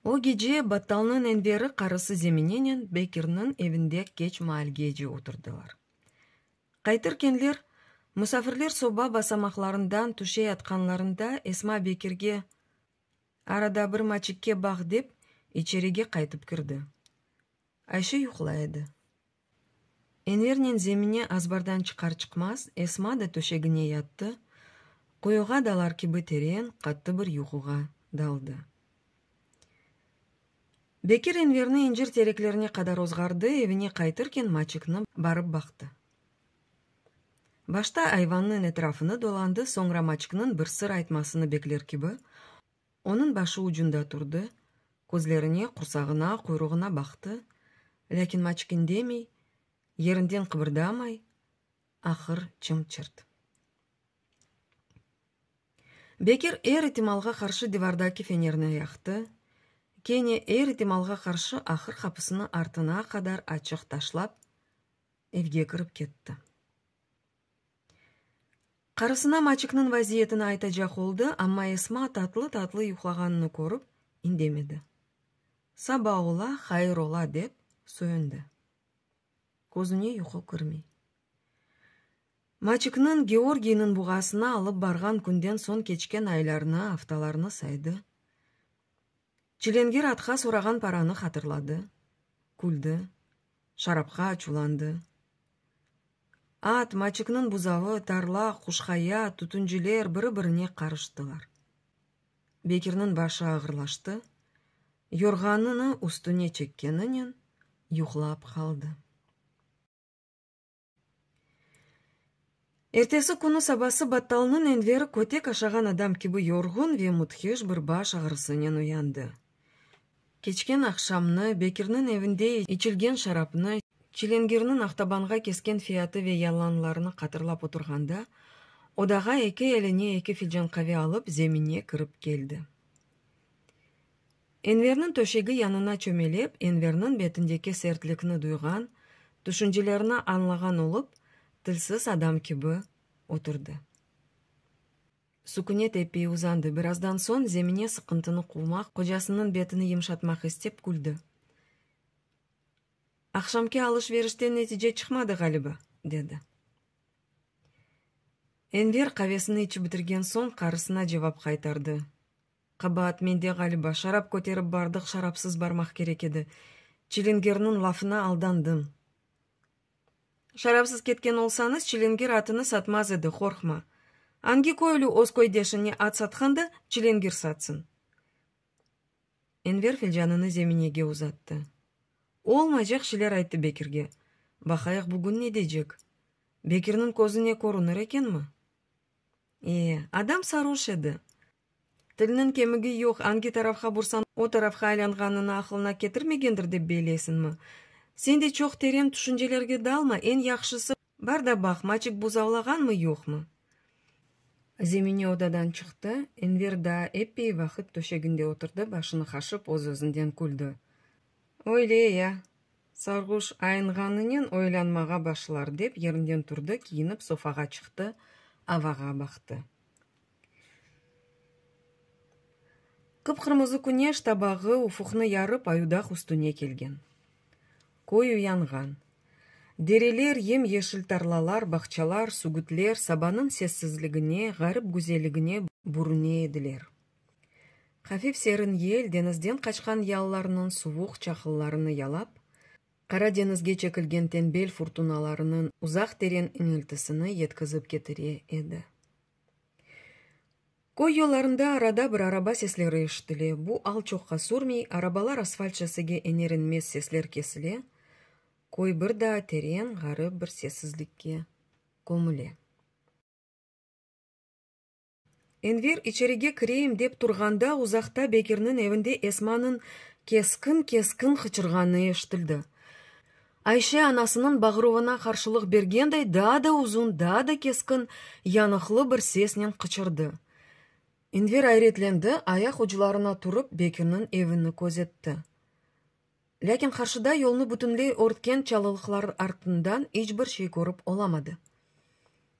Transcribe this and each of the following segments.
O gece Battalnıñ Enveri qarısı Zeminenen Bekirniñ evinde keç maalgece oturdılar. Qaytırkenler, musafirler soba basamaqlarından tüşeyatqanlarında Esma Bekirge, Arada bir Maçikke baq dep, içerige qaytıp kirdi. Ayşe yuqlay edi. Envernen Zemine azbardan çıqar-çıqmaz, Esma da töşegine yattı, quyuğa dalar kibi teren, qattı bir yuquğa daldı. Bekir Enverni incir tereklerine qadar ozğardı, evine qaytırken Maçikni barıp baqtı. Başta ayvannıñ etrafını dolandı, soñra Maçikniñ bir sır aytmasını bekler kibi, Onıñ başı ucunda turdı, közlerine, qursağına, quyruğına baqtı, lâkin Maçik indemey, yerinden qıbırdamay, ahır çım-çırt. Bekir er itimalğa qarşı divardaki fenerni yaqtı, kene er itimalğa qarşı ahır qapısını artına qadar açıq taşlap, evge kirip ketti. Qarısına Maçikniñ vaziyetini aytacaq oldı, amma Esma tatlı-tatlı yuqlağanını körip, indemedi. Saba ola, hayır ola, dep, soyundı. Közüne yuqu kirmey. Maçikniñ Georgiyniñ buğasına alıp barğan künden soñ keçken aylarnı, aftalarnı saydı. Çilengir atqa sorağan paranı hatırladı, küldi, şarapqa açuvlandı. At, Maçikniñ buzavı, tarla, Quşqaya, tütünciler biri-birine qarıştılar. Bekirniñ başı ağırlaştı, yorğanını üstüne çekkeninen yuqlap qaldı. Ertesi künü sabası Battalnıñ Enveri kötek aşağan adam kibi yorğun ve müthiş bir baş ağrısınen uyandı. Keçken aqşamnı, Bekirniñ evinde içilgen şarapnı, çilengirniñ Aqtabanğa kesken fiyatı ve yalanlarını qatırlap oturğanda, odağa eki eline eki filcan qave alıp Zemine kirip keldi. Enverniñ töşegi yanına çömelep, Enverniñ betindeki sertlikni duyğan, tüşüncelerini añlağan olıp, tilsiz adam kibi oturdı. Sükünet epey uzandı. Birazdan soñ Zemine sıqıntını quvmaq, qocasınıñ betini yımşatmaq istep, küldi. Aqşamki alış-verişten netice çıqmadı, ğaliba, dedi. Enver qavesini içip bitirgen soñ, qarısına cevap qaytardı. Qabaat mende, ğaliba, şarap köterip bardıq, şarapsız barmaq kerek edi. Çilingirniñ lafına aldandım. Şarapsız ketken olsañız, çilingir atını satmaz edi, qorqma. Angi köylü öz köydeşine at satqan da, çilingir satsın? Enver filcanını Zeminege uzattı. Olmaycaq şeyler ayttı Bekirge. Baqayıq bugün ne deycek? Bekirniñ közüne körünir ekenmi? E, adam saroş edi. Tilniñ kemigi yoq, angi tarafqa bursañ, o tarafqa aylanğanını aqılına ketirmegendir dep beyleysiñmi? Sen de çoq teren tüşüncelerge dalma, eñ yahşısı, bar da baq, Maçik buzavlağanmı, yoqmı? Zemine odadan çıqtı, Enver daa eppeyi vaqıt töşeginde oturdı, başını qaşıp öz-özünden küldi. Öyle ya, sarğuş ayınğanınen oylanmağa başlar, dep yerinden turdı, kiyinip sofağa çıqtı, avağa baqtı. Qıp-qırmızı küneş tabağı ufuqnı yarıp Ayudağ üstüne kelgen. Köy uyanğan. Dereler, yem-yeşil tarlalar, bağçalar, sügütler sabanıñ sessizligine, ğarip güzelligine bürüne ediler. Hafif serin yel deñizden qaçqan yalılarnıñ suvuq çaqıllarını yalap, Qara deñizge çekilgen tenbel furtunalarınıñ uzaq teren iñiltisini yetkizip ketire edi. Köy yollarında arada bir araba sesleri eşitile, bu al çoqqa sürmey, arabalar asfalt şossege ener-enmez sesler kesile, köy bir daa teren, ğarip bir sessizlikke kömüle. Enver içerige kireyim dep turğanda uzaqta Bekirniñ evinde Esmanıñ keskin-keskin qıçırğanı eşitildi. Ayşe anasınıñ bağıruvına qarşılıq bergenday daa da uzun, daa da keskin, yanıqlı bir sesnen qıçırdı. Enver ayretlendi, ayaq uclarına turıp Bekirniñ evini közetti. Lâkin qarşıda yolnı bütünley örtken çalılıqlar artından iç bir şey körip olamadı.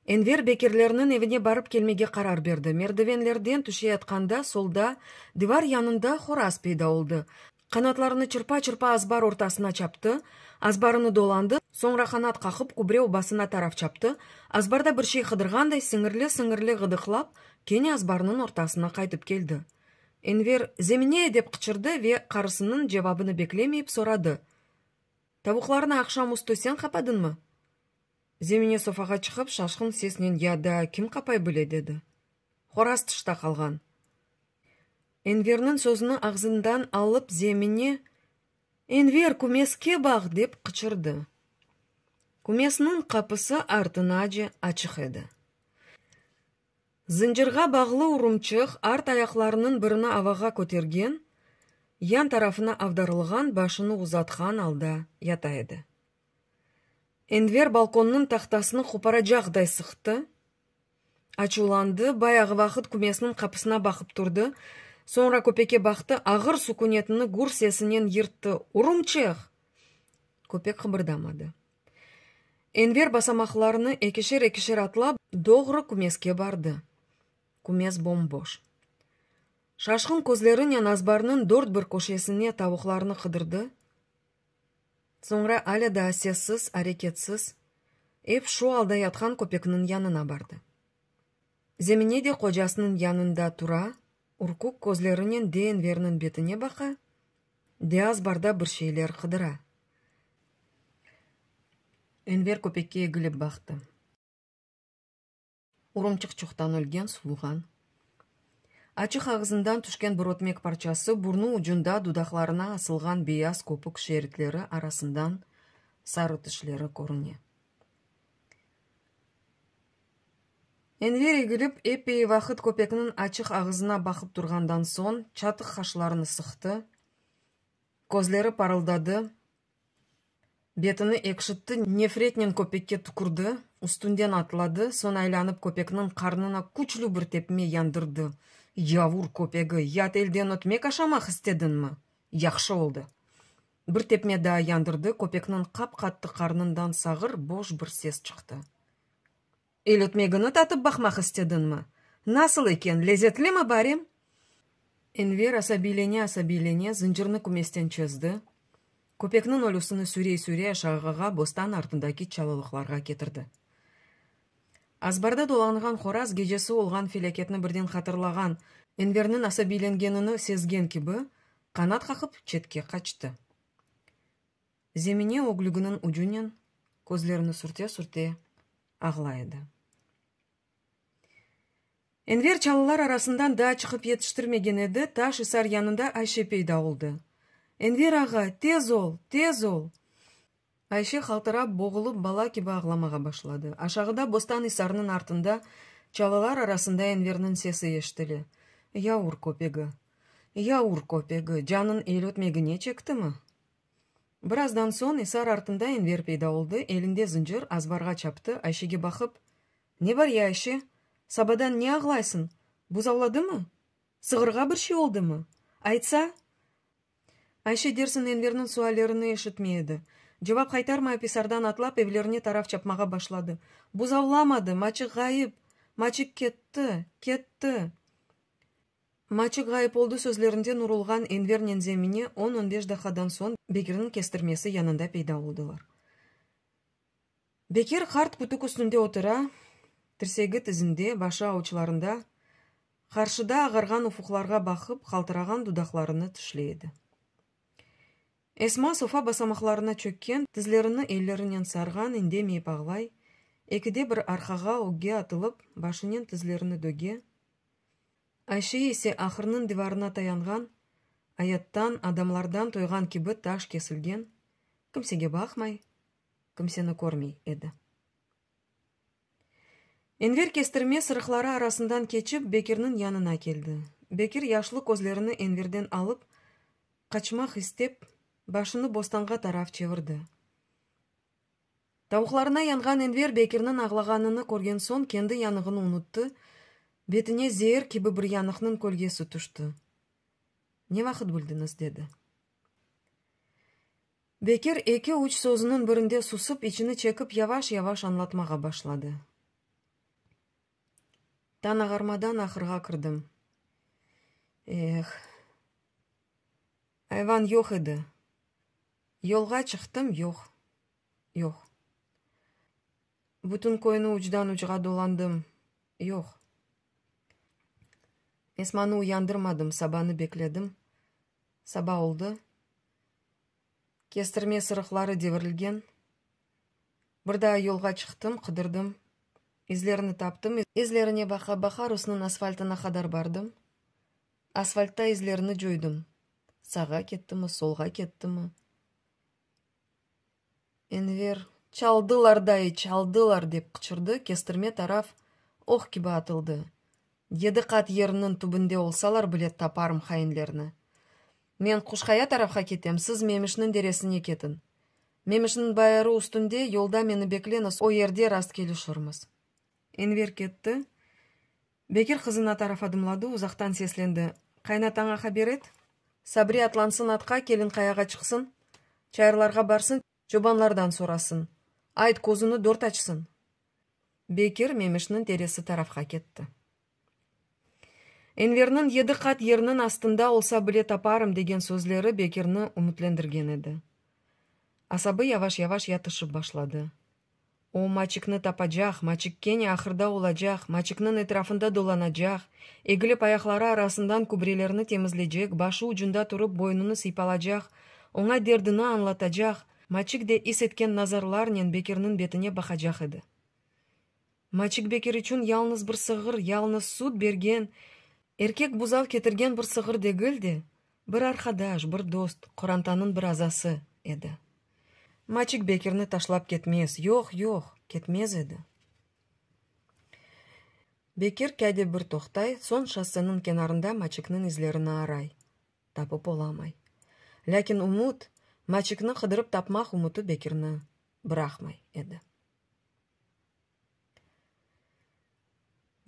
Enver Bekirlerniñ evine barıp kelmege qarar berdi. Merdivenlerden tüşeyatqanda, solda, divar yanında horaz peyda oldı. Qanatlarını çırpa-çırpa azbar ortasına çaptı, azbarını dolandı, soñra qanat qaqıp kübre obasına taraf çaptı, azbarda bir şey qıdırğanday siñirli-siñirli ğıdıqlap, kene azbarnıñ ortasına qaytıp keldi. Enver, Zemine! dep qıçırdı ve qarısınıñ cevabını beklemeyip soradı, Tavuqlarnı aqşam üstü sen qapadıñmı? Zemine sofağa çıqıp, şaşqın sesnen ya daa kim qapay bile, dedi. Horaz tışta qalğan. Enverniñ sözüni ağzından alıp Zemine, Enver, kümeske baq! dep qıçırdı. Kümesniñ qapısı artınace açıq edi. Zıncırğa bağlı urumçıq art ayaqlarınıñ birini avağa kötergen, yan tarafına avdarılğan, başını uzatqan alda yata edi. Enver balkonnıñ tahtasını qoparacaqday sıqtı, açuvlandı, bayağı vaqıt kümesniñ qapısına baqıp turdı, soñra köpekke baqtı, ağır sukünetini gür sesinen yırttı, Urumçıq! Köpek qıbırdamadı. Enver basamaqlarnı ekişer-ekişer atlap, doğru kümeske bardı. Kümes bom-boş. Şaşqın közlerinen azbarnıñ dört bir köşesine tavuqlarnı qıdırdı, Soñra alâ daa sessiz, areketsiz, ep şu alda yatqan köpekniñ yanına bardı. Zemine de qocasınıñ yanında tura, ürkük közlerinen de Enverniñ betine baqa, de azbarda bir şeyler qıdıra. Enver köpekke egilip baqtı. Urumçıq çoqtan ölgen, suvuğan. Açıq ağızından tüşken bir ötmek parçası burnu ucunda dudaqlarına asılğan beyaz köpük şeritleri arasından sarı tişleri körüne. Enver egilip, eppeyi vaqıt köpekniñ açıq ağızına baqıp turğandan soñ, çatıq qaşlarını sıqtı, közleri parıldadı, Betini ekşitti, nefretnen köpekke tükürdi, üstünden atladı, soñ aylanıp köpekniñ qarnına küçlü bir tepme yandırdı. Yavur köpegi, yat elden ötmek aşamaq istediñmi? Yahşı oldı. Bir tepme daa yandırdı, köpekniñ qap-qattı qarnından sağır, boş bir ses çıqtı. El ötmegini tatıp baqmaq istediñmi? Nasıl eken, lezetlimi barem? Enver asabiylene-asabiylene zıncırnı kümesten çezdi, köpekniñ ölüsini sürey-sürey aşağığa bostan artındaki çalılıqlarğa ketirdi. Azbarda dolanğan horaz gecesi olğan felâketni birden hatırlağan, Enverniñ asabiylengenini sezgen kibi, qanat qaqıp çetke qaçtı. Zemine öglüginiñ ucunen közlerini sürte-sürte ağlay edi. Enver çalılar arasından daa çıqıp yetiştirmegen edi, taş isar yanında Ayşe peyda oldı. Enver ağa, tez ol, tez ol! Ayşe qaltırap, boğulıp, bala kibi ağlamağa başladı. Aşağıda, bostan isarnıñ artında, çalılar arasında Enverniñ sesi eşitile, Yavur köpegi! Yavur köpegi, canıñ el ötmegine çektimi? Birazdan soñ isar artında Enver peyda oldı, elinde zıncır, azbarğa çaptı, Ayşege baqıp, Ne bar ya, Ayşe? Sabadan ne ağlaysıñ? Buzavladımı? Sığırğa bir şey oldımı? Aytsa! Ayşe dersiñ Enverniñ suallerini eşitmey edi. Cevap qaytarmayıp isardan atlap evlerine taraf çapmağa başladı. Buzavlamadı, Maçik ğayıp! Maçik ketti! Ketti! Maçik ğayıp oldı sözlerinden urulğan Envernen Zemine on-on beş daqqadan soñ Bekirniñ kestirmesi yanında peyda oldılar. Bekir qart kütük üstünde otura, tirsegi tizinde, başı avuçlarında, qarşıda ağarğan ufuqlarğa baqıp, qaltırağan dudaqlarını tişley edi. Esma sofa basamaqlarına çökken, tizlerini ellerinen sarğan, indemeyip ağlay, ekide bir arqağa, ögge atılıp, başınen tizlerini döge, Ayşe ise ahırnıñ divarına tayanğan, ayattan, adamlardan toyğan kibi taş kesilgen, kimsege baqmay, kimseni körmey edi. Enver kestirme sırıqları arasından keçip, Bekirniñ yanına keldi. Bekir yaşlı közlerini Enverden alıp, qaçmaq istep, başını bostanğa taraf çevirdi. Tavuqlarına yanğan Enver Bekirniñ ağlağanını körgen soñ kendi yanığını unuttı, betine zeer kibi bir yanıqnıñ kölgesi tüşti. Ne vaqıt bildiñiz? dedi. Bekir eki-üç sözüniñ birinde susıp, içini çekip yavaş-yavaş añlatmağa başladı. Tañ ağarmadan ahırğa kirdim. Eh! Ayvan yoq edi. Yolğa çıqtım, yoq, yoq. Bütün köyni ucdan-ucğa dolandım, yoq. Esmanı uyandırmadım, sabanı bekledim. Saba oldı. Kestirme sırıqları devirilgen. Bir daa yolğa çıqtım, qıdırdım. İzlerini taptım. İzlerine baqa-baqa Rusnıñ asfaltına qadar bardım. Asfaltta izlerini coydım. Sağğa kettimi, solğa kettimi? Enver, Çaldılar, dayı, çaldılar! dep qıçırdı, kestirme taraf oq kibi atıldı. Yedi qat yerniñ tübünde olsalar bile taparım hainlerni. Men Quşqaya tarafqa ketem, siz Memişniñ deresine ketiñ. Memişniñ bayırı üstünde yolda meni bekleñiz, o yerde rastkelişirmiz. Enver ketti. Bekir qızına taraf adımladı, uzaqtan seslendi, Qaynataña haber et, Sabri atlansın atqa, Kelinqayağa çıqsın, çayırlarğa barsın, çobanlardan sorasın. Ayt, közüni dört açsın. Bekir Memişniñ teresi tarafqa ketti. Enverniñ yedi qat yerniñ astında olsa bile taparım degen sözleri Bekirni ümütlendirgen edi. Asabı yavaş-yavaş yatışıp başladı. O, Maçikni tapacaq, Maçik kene ahırda olacaq, Maçikniñ etrafında dolanacaq, egilip ayaqları arasından kübrelerni temizlecek, başı ucunda turıp boynunı sıypalacaq, oña derdini añlatacaq, Maçik de is etken nazarlarnen Bekirniñ betine baqacaq edi. Maçik Bekir içün yalnız bir sığır, yalnız süt bergen, erkek buzav ketirgen bir sığır degil de, bir arqadaş, bir dost, qorantanıñ bir azası edi. Maçik Bekirni taşlap ketmez, yoq, yoq, ketmez edi. Bekir kâde bir toqtay, soñ şosseniñ kenarında Maçikniñ izlerini aray. Tapıp olamay. Lâkin ümüt, Maçikni qıdırıp tapmaq ümüti Bekirni bıraqmay edi.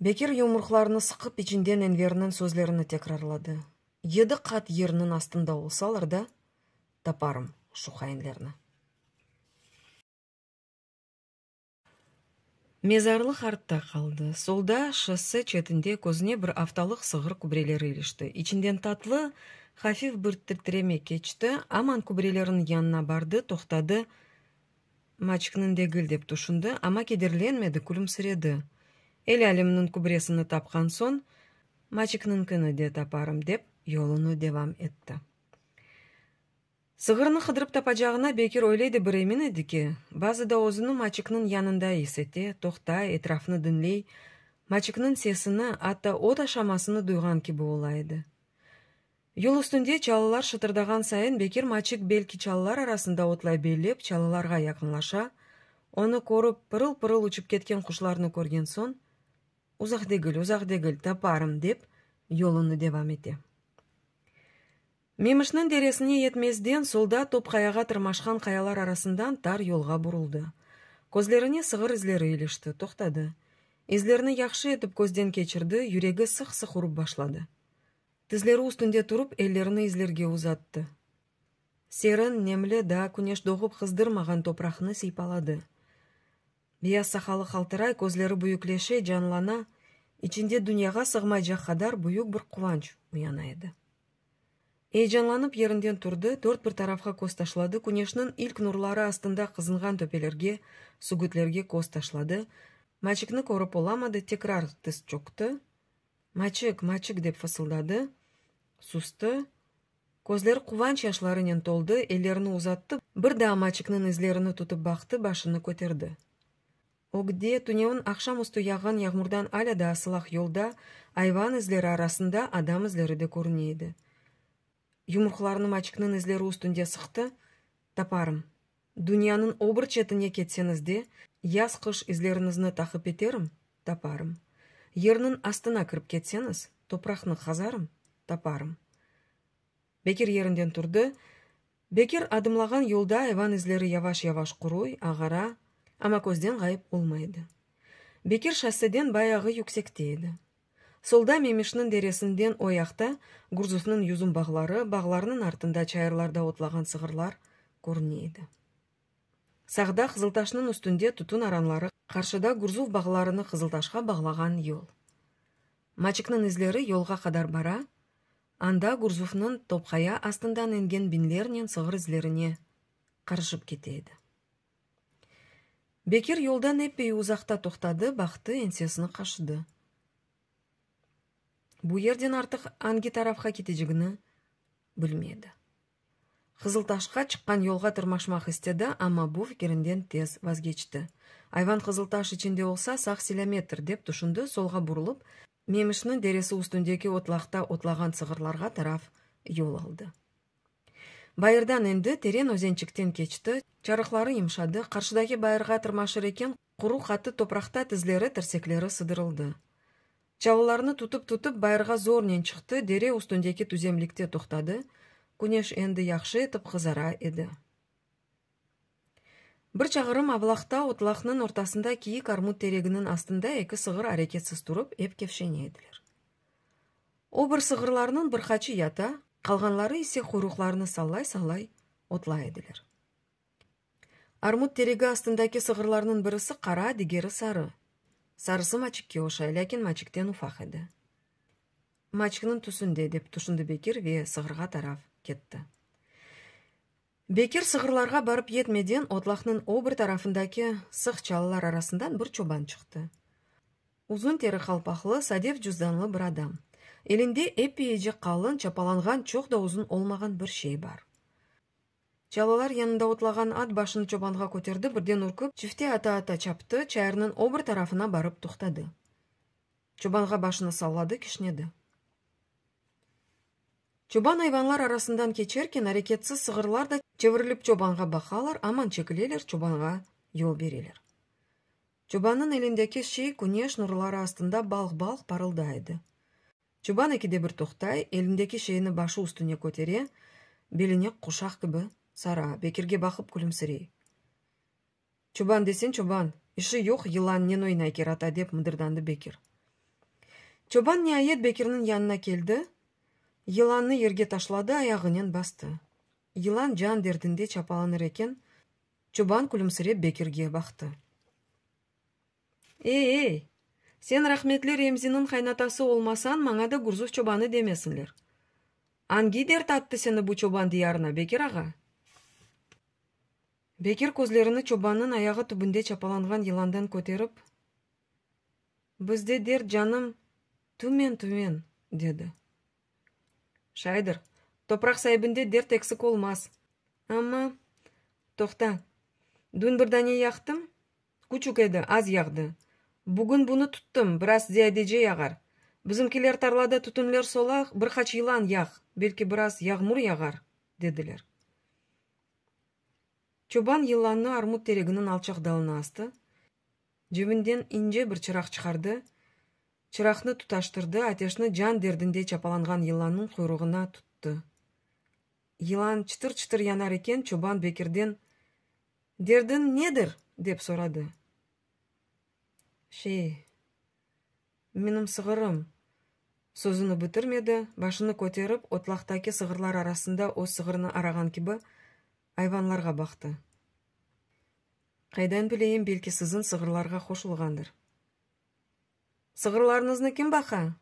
Bekir yumruqlarını sıqıp, içinden Enverniñ sözlerini tekrarladı, Yedi qat yerniñ astında olsalar da, taparım şu hainlerni. Mezarlıq artta qaldı. Solda, şosse çetinde közüne bir aftalıq sığır kübreleri ilişti. İçinden tatlı, hafif bir titreme keçti, aman kübrelerniñ yanına bardı, toqtadı, Maçikniñ degil dep tüşündi, amma kederlenmedi, külümsiredi. El-alemniñ kübresini tapqan soñ, Maçikniñkini de taparım, dep yolunı devam etti. Sığırnı qıdırıp tapacağına Bekir öyle de bir emin edi ki, bazıda özüni Maçikniñ yanında is ete, toqtay, etrafnı diñley, Maçikniñ sesini, atta ot aşamasını duyğan kibi ola edi. Yol üstünde çalılar şıtırdağan sayın Bekir Maçik belki çalılar arasında otlay bellep çalılarğa yaqınlaşa, onı körip pırıl-pırıl uçıp ketken quşlarnı körgen soñ, uzaq degil, uzaq degil, taparım dep yolunı devam ete. Memişniñ deresine yetmezden solda Topqayağa tırmaşqan qayalar arasından tar yolğa buruldı. Közlerine sığır izleri ilişti, toqtadı. İzlerni yahşı etip közden keçirdi, yüregi sıq-sıq urıp başladı. Tizleri üstünde turıp, ellerini izlerge uzattı. Serin, nemli, daa küneş doğıp qızdırmağan topraqnı sıypaladı. Beyaz saqalı qaltıray, közleri büyükleşe, canlana, içinde dünyağa sığmaycaq qadar büyük bir quvanç uyana edi. Eyecanlanıp yerinden turdı, dört bir tarafqa köz taşladı, küneşniñ ilk nurları astında qızınğan töpelerge, sugütlerge köz taşladı, Maçikni körip olamadı, tekrar tiz çökti, Maçik, Maçik, dep fısıldadı, sustı, közleri quvanç yaşlarınen toldı, ellerini uzattı, bir daa Maçikniñ izlerini tutıp baqtı, başını köterdi. Ögde, tünevin aqşam üstü yağğan yağmurdan alâ daa sılaq yolda, ayvan izleri arasında adam izleri de körüne edi. Yumruqlarını Maçikniñ izleri üstünde sıqtı, Taparım. Dünyanıñ o bir çetine ketseñiz de, yaz-qış izleriñizni taqip eterim, taparım. Yerniñ astına kirip ketseñiz, topraqnı qazarım, taparım. Bekir yerinden turdı. Bekir adımlağan yolda ayvan izleri yavaş-yavaş quruy, ağara, amma közden ğayıp olmay edi. Bekir şosseden bayağı yüksekte edi. Solda Memişniñ deresinden o yaqta Gurzufnıñ yüzüm bağları, bağlarnıñ artında çayırlarda otlağan sığırlar körüne edi. Sağda Qızıltaşnıñ üstünde tütün aranları, qarşıda Gurzuf bağlarını Qızıltaşqa bağlağan yol. Maçikniñ izleri yolğa qadar bara, anda Gurzufnıñ topqaya astından engen biñlernen sığır izlerine qarışıp kete edi. Bekir yoldan eppeyi uzaqta toqtadı, baqtı, ensesini qaşıdı. Bu yerden artıq angi tarafqa ketecegini bilmedi. Qızıltaşqa çıqqan yolğa tırmaşmaq istedi, amma bu fikirinden tez vazgeçti. Ayvan Qızıltaş içinde olsa, sağ-selâmettir, dep tüşündi, solğa burulıp, Memişniñ deresi üstündeki otlaqta otlağan sığırlarğa taraf yol aldı. Bayırdan endi, teren özençikten keçti, çarıqları yımşadı, qarşıdaki bayırğa tırmaşır eken, quru qattı topraqta tizleri, tirsekleri sıdırıldı. Çalılarnı tutıp-tutıp, bayırğa zornen çıqtı, dere üstündeki tüzemlikte toqtadı, küneş endi yahşı etip qızara edi. Bir çağırım avlaqta otlaqnıñ ortasında kiyik armut tereginiñ astında eki sığır areketsiz turıp, ep kevşene ediler. O bir sığırlarnıñ bir qaçı yata, qalğanları ise quyruqlarını sallay-sallay otlay ediler. Armut teregi astındaki sığırlarnıñ birisi qara, digeri sarı. Sarısı Maçikke oşay, lâkin Maçikten ufaq edi. Maçikniñ tüsünde, dep tüşündi Bekir ve sığırğa taraf ketti. Bekir sığırlarğa barıp yetmeden, otlaqnıñ o bir tarafındaki sıq çalılar arasından bir çoban çıqtı. Uzun teri qalpaqlı, sadef cüzdanlı bir adam. Elinde eppeyice qalın, çapalanğan, çoq da uzun olmağan bir şey bar. Çalılar yanında otlağan at başını çobanğa köterdi, birden ürkip, çifte ata-ata çaptı, çayırnıñ o bir tarafına barıp toqtadı. Çobanğa başını salladı, kişnedi. Çoban ayvanlar arasından keçerken, areketsiz sığırlar da çevirilip çobanğa baqalar, aman çekileler, çobanğa yol bereler. Çobannıñ elindeki şey küneş nurları astında balq-balq parılday edi. Çoban ekide bir toqtay, elindeki şeyni başı üstüne kötere, beline quşaq kibi sara, Bekirge baqıp külümsirey. Çoban deseñ çoban, işi yoq yılannen oynay kerata, dep mıdırdandı Bekir. Çoban niayet Bekirniñ yanına keldi, yılannı yerge taşladı, ayağınen bastı. Yılan can derdinde çapalanır eken, çoban külümsirep Bekirge baqtı. Ey-ey, sen rahmetli Remziniñ qaynatası olmasañ, maña da Gurzuf çobanı demesinler. Angi dert attı seni bu çoban diyarına, Bekir ağa? Bekir közlerini çobannıñ ayağı tübünde çapalanğan yılandan köterip, Bizde dert, canım, tümen-tümen, dedi. Şaydır, topraq saibinde dert eksik olmaz. Amma, toqta, dün bir dane yaqtım, küçük edi, az yağdı. Bugün bunı tuttım, biraz ziyadece yağar. Bizimkiler tarlada tütünler sola, bir qaç yılan yağ, belki biraz yağmur yağar, dediler. Çoban yılannı armut tereginiñ alçaq dalına astı, cebinden ince bir çıraq çıqardı, çıraqnı tutaştırdı, ateşni can derdinde çapalanğan yılannıñ quyruğına tuttı. Yılan çıtır-çıtır yanar eken, çoban Bekirden, Derdiñ nedir? dep soradı. Şey, menim sığırım, sözüni bitirmedi, başını köterip, otlaqtaki sığırlar arasında öz sığırını arağan kibi, ayvanlarğa baqtı. Qaydan bileyim, belki siziñ sığırlarğa qoşulğandır. Sığırlarıñıznı kim baqa?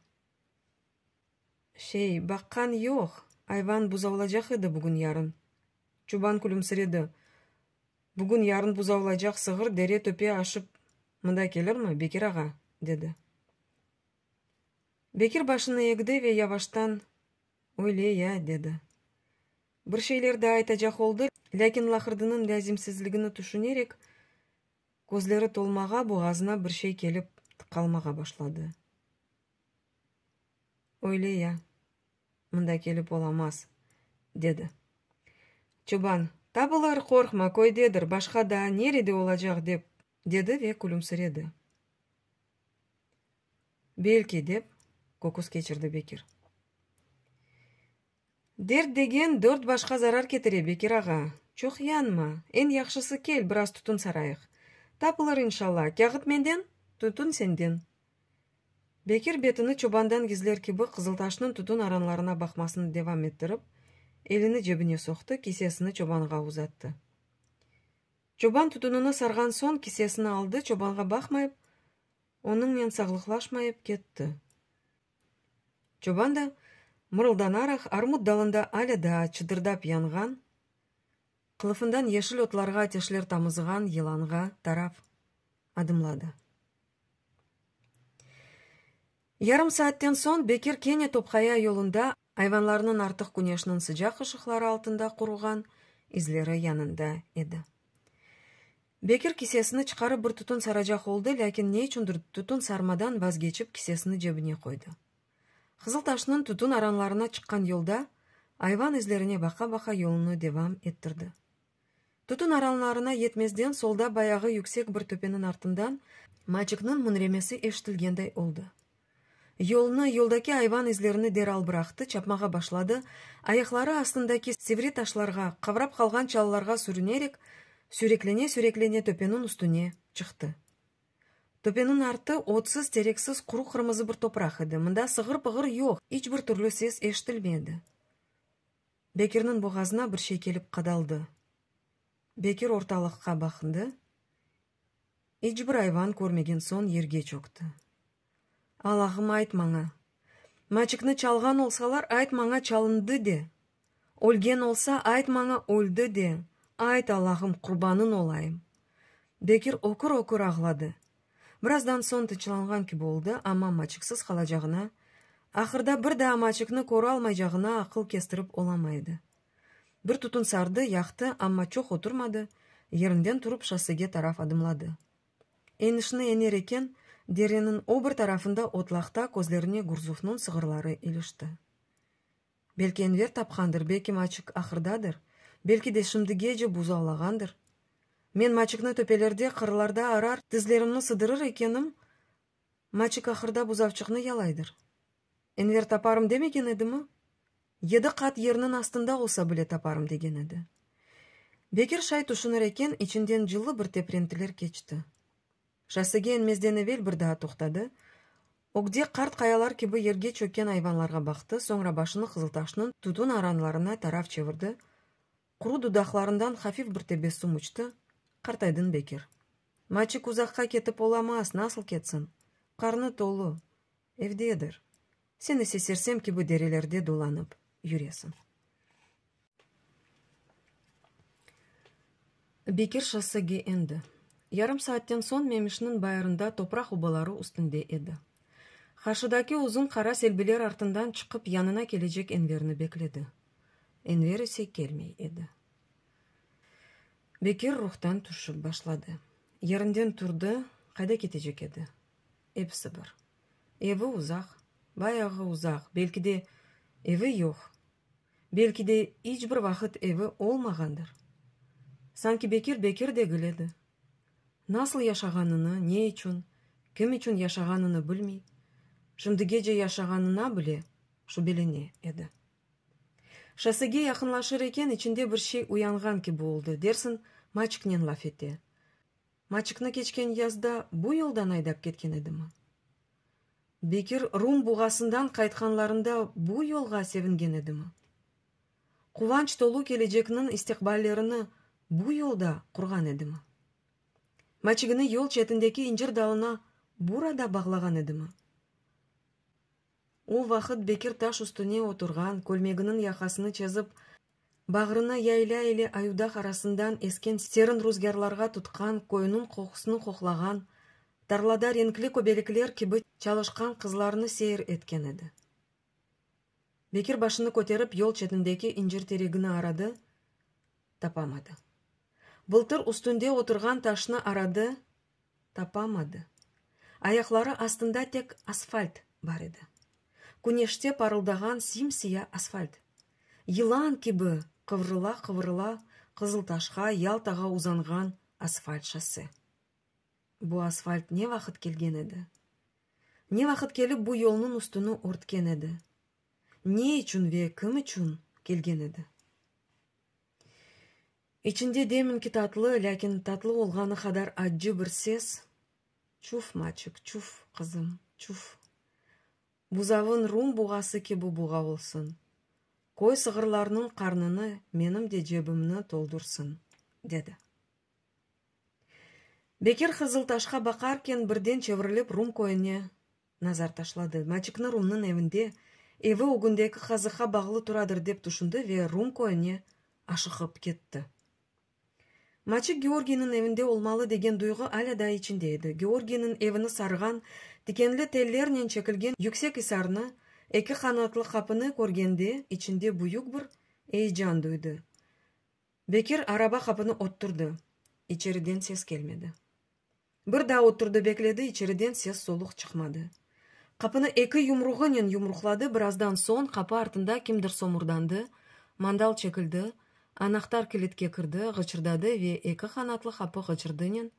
Şey, baqqan yoq, ayvan buzavlacaq edi bugün-yarın. Çoban külümsiredi. Bugün-yarın buzavlaycaq sığır dere-töpe aşıp mında kelirmi, Bekir ağa? dedi. Bekir başını egdi ve yavaştan, Öyle ya, dedi. Bir şeyler daa aytacaq oldı, lâkin laqırdınıñ lâzimsizligini tüşünerek, közleri tolmağa, boğazına bir şey kelip tıqalmağa başladı. Öyle ya, mında kelip olamaz, dedi. Çoban, Tabılır, qorqma, köydedir, başqa daa nerede olacaq, dep, dedi ve külümsiredi. Belki, dep, köküs keçirdi Bekir. Dert degen dört başqa zarar ketire, Bekir ağa. Çoq yanma, eñ yahşısı kel, biraz tütün sarayıq. Tapılır, inşalla, kâğıt menden, tütün senden. Bekir betini çobandan gizler kibi Qızıltaşnıñ tütün aranlarına baqmasını devam ettirip, elini cebine soqtı, kisesini çobanğa uzattı. Çoban tütünini sarğan soñ kisesini aldı, çobanğa baqmayıp, onıñnen sağlıqlaşmayıp ketti. Çoban da, mırıldanaraq, armut dalında alâ daa çıdırdap yanğan, qılıfından yeşil otlarğa ateşler tamızğan yılanğa taraf adımladı. Yarım saatten soñ Bekir kene Topqaya yolunda ayvanlarnıñ artıq küneşniñ sıcaq ışıqları altında quruğan izleri yanında edi. Bekir kisesini çıqarıp bir tütün saracaq oldı, lâkin ne içündir tütün sarmadan vazgeçip kisesini cebine qoydı. Qızıltaşnıñ tütün aranlarına çıqqan yolda ayvan izlerine baqa-baqa yolunı devam ettirdi. Tütün aranlarına yetmezden solda bayağı yüksek bir töpeniñ artından Maçikniñ müñremesi eşitilgenday oldı. Yolnı, yoldaki ayvan izlerini deral bıraqtı, çapmağa başladı, ayaqları astındaki sivri taşlarğa, qavrap qalğan çalılarğa sürünerek, süyreklene-süyreklene töpeniñ üstüne çıqtı. Töpeniñ artı otsız, tereksiz, quru qırmızı bir topraq edi. Mında sığır-pığır yoq, iç bir türlü ses eşitilmedi. Bekirniñ boğazına bir şey kelip qadaldı. Bekir ortalıqqa baqındı, iç bir ayvan körmegen soñ yerge çökti. Allahım, ayt maña, Maçikni çalğan olsalar, ayt maña çalındı de, ölgen olsa, ayt maña öldi de, ayt, Allahım, qurbanıñ olayım. Bekir ökür-ökür ağladı. Birazdan soñ tınçlanğan kibi oldı, amma Maçiksiz qalacağına, ahırda bir daa Maçikni köralmaycağına aqıl kestirip olamay edi. Bir tütün sardı, yaqtı, amma çoq oturmadı, yerinden turıp şossege taraf adımladı. Enişni ener eken, dereniñ o bir tarafında otlaqta közlerine Gurzufnıñ sığırları ilişti. Belki Enver tapqandır, belki Maçik ahırdadır, belki de şimdigece buzavlağandır. Men Maçikni töpelerde, qırlarda arar, tizlerimni sıdırır ekenim, Maçik ahırda buzavçıqnı yalaydır. Enver taparım demegen edimi? Yedi qat yerniñ astında olsa bile taparım degen edi. Bekir şay tüşünir eken, içinden cıllı bir teprentiler keçti. Şossege enmezden evel bir daa toqtadı, ögde qart qayalar kibi yerge çökken ayvanlarğa baqtı, soñra başını Qızıltaşnıñ tütün aranlarına taraf çevirdi, quru dudaqlarından hafif bir tebessüm uçtı, Qartaydın, Bekir. Maçik uzaqqa ketip olamaz, nasıl ketsin? Qarnı tolu. Evdedir. Sen ise sersem kibi derelerde dolanıp yüresiñ. Bekir şossege endi. Yarım saatten soñ Memişniñ bayırında topraq obaları üstünde edi. Qarşıdaki uzun qara selbiler artından çıqıp yanına kelecek Enverni bekledi. Enver ise kelmey edi. Bekir ruhtan tüşip başladı. Yerinden turdı, qayda ketecek edi? Episi bir. Evi uzaq, bayağı uzaq, belki de evi yoq. Belki de iç bir vaqıt evi olmağandır. Sanki Bekir Bekir degil edi. Nasıl yaşağanını, ne içün, kim içün yaşağanını bilmey, şimdigece yaşağanına bile şübelene edi. Şossege yaqınlaşır eken, içinde bir şey uyanğan kibi oldı, dersiñ, Maçiknen laf ete. Maçikni keçken yazda bu yoldan aydap ketken edimi? Bekir Rum buğasından qaytqanlarında bu yolğa sevingen edimi? Quvanç tolu kelecekniñ istiqballerini bu yolda qurğan edimi? Maçigini yol çetindeki incir dalına burada bağlağan edimi? O vaqıt Bekir taş üstüne oturğan, kölmeginiñ yaqasını çezip, bağrını yaylâ ile Ayudağ arasından esken serin ruzgârlarğa tutqan, köyniñ qoqusını qoqlağan, tarlada renkli köbelikler kibi çalışqan qızlarnı seyir etken edi. Bekir başını köterip yol çetindeki incir teregini aradı, tapamadı. Bıltır üstünde oturğan taşnı aradı, tapamadı. Ayaqları astında tek asfalt bar edi. Küneşte parıldağan sim-siya asfalt. Yılan kibi qıvrıla-qıvrıla Qızıltaşqa, Yaltağa uzanğan asfalt şosse. Bu asfalt ne vaqıt kelgen edi? Ne vaqıt kelip bu yolnıñ üstüni örtken edi? Ne içün ve kim içün kelgen edi? İçinde deminki tatlı, lâkin tatlı olğanı qadar accı bir ses, Çuf, Maçik, çuf, qızım, çuf. Buzavıñ rum buğası kibi buğa olsun. Köy sığırlarnıñ qarnını, menim de cebimni toldursın, dedi. Bekir Qızıltaşqa baqarken, birden çevirilip rum köyüne nazar taşladı. Maçikni rumnıñ evinde. Evi ögündeki qazıqqa bağlı turadır dep tüşündi ve Rum köyüne aşıqıp ketti. Maçik Georgiyniñ evinde olmalı degen duyğu alâ daa içinde edi. Georgiyniñ evini sarğan, tikenli tellernen çekilgen yüksek isarnı, eki qanatlı qapını körgende içinde büyük bir eyecan duydı. Bekir araba qapını otturdı. İçeriden ses kelmedi. Bir daa oturdı, bekledi, içeriden ses-soluq çıqmadı. Qapını eki yumruğınen yumruqladı, birazdan soñ qapı artında kimdir somurdandı, mandal çekildi, anahtar kilitke kirdi, ğıçırdadı ve eki qanatlı qapı ğıçırdınen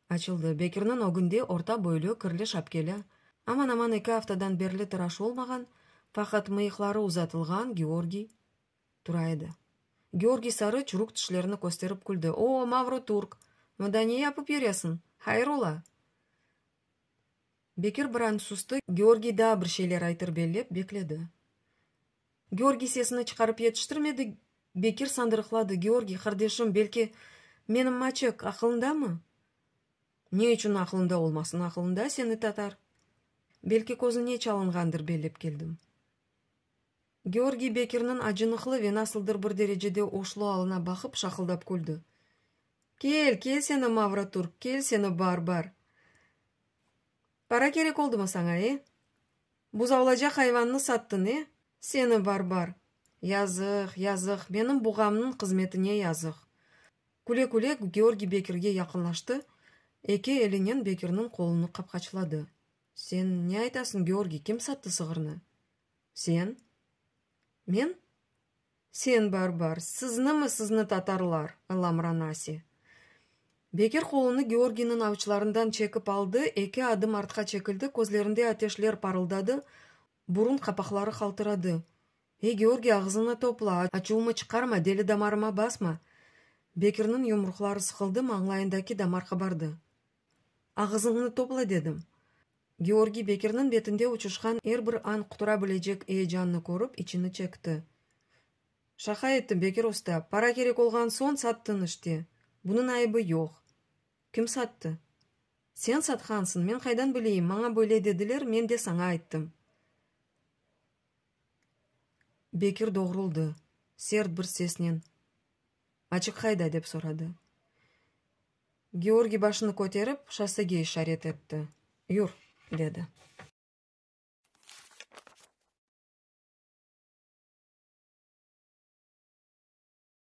açıldı. Bekirniñ ögünde orta boylu, kirli şapkeli, aman-aman eki aftadan berli tıraş olmağan, faqat mıyıqları uzatılğan Georgiy tura edi. Georgiy sarı çürük tişlerini kösterip küldi. O, Mavro Turk, mında ne yapıp yüresiñ? Hayır ola? Bekir bir an sustı, Georgiy daa bir şeyler aytır bellep, bekledi. Georgiy sesini çıqarıp yetiştirmedi, Bekir sandırıqladı, Georgiy, qardeşim, belki menim Maçek aqılındamı? Ne içün aqılında olmasın, aqılında, seni tatar. Belki közüne çalınğandır bellep keldim. Georgiy Bekirniñ acınıqlı ve nasıldır bir derecede oşlu alına baqıp şaqıldap küldi. Kel, kel seni, Mavro Turk, kel seni, bar, bar. Para kerek oldumı saña, e? Buzavlacaq ayvannı sattıñ, e? Seni, bar, bar. Yazıq, yazıq, menim buğamnıñ qızmetine yazıq. Küle-küle Georgiy Bekirge yaqınlaştı, eki elinen Bekirniñ qolunı qapqaçladı. Sen ne aytasıñ, Georgiy, kim sattı sığırnı? Sen? Men? Sen, bar-bar, siznimi, sizni tatarlar, lamranasi! Bekir qolunı Georgiyniñ avuçlarından çekip aldı, eki adım artqa çekildi, közlerinde ateşler parıldadı, burun qapaqları qaltıradı. Ey, Georgiy, ağızıñnı topla, açuvımı çıqarma, deli damarıma basma! Bekirniñ yumruqları sıqıldı, mañlayındaki damar qabardı. Ağızıñnı topla, dedim. Georgiy Bekirniñ betinde uçuşqan er bir an qutura bilecek eyecannı körip, içini çekti. Şaqa ettim, Bekir usta, para kerek olğan soñ sattıñ işte. Bunıñ ayıbı yoq. Kim sattı? Sen satqansıñ, men qaydan bileyim, maña böyle dediler, men de saña ayttım. Bekir doğruldı, sert bir sesnen, Açıq qayda? dep soradı. Georgiy başını köterip, şossege işaret etti. Yur, dedi.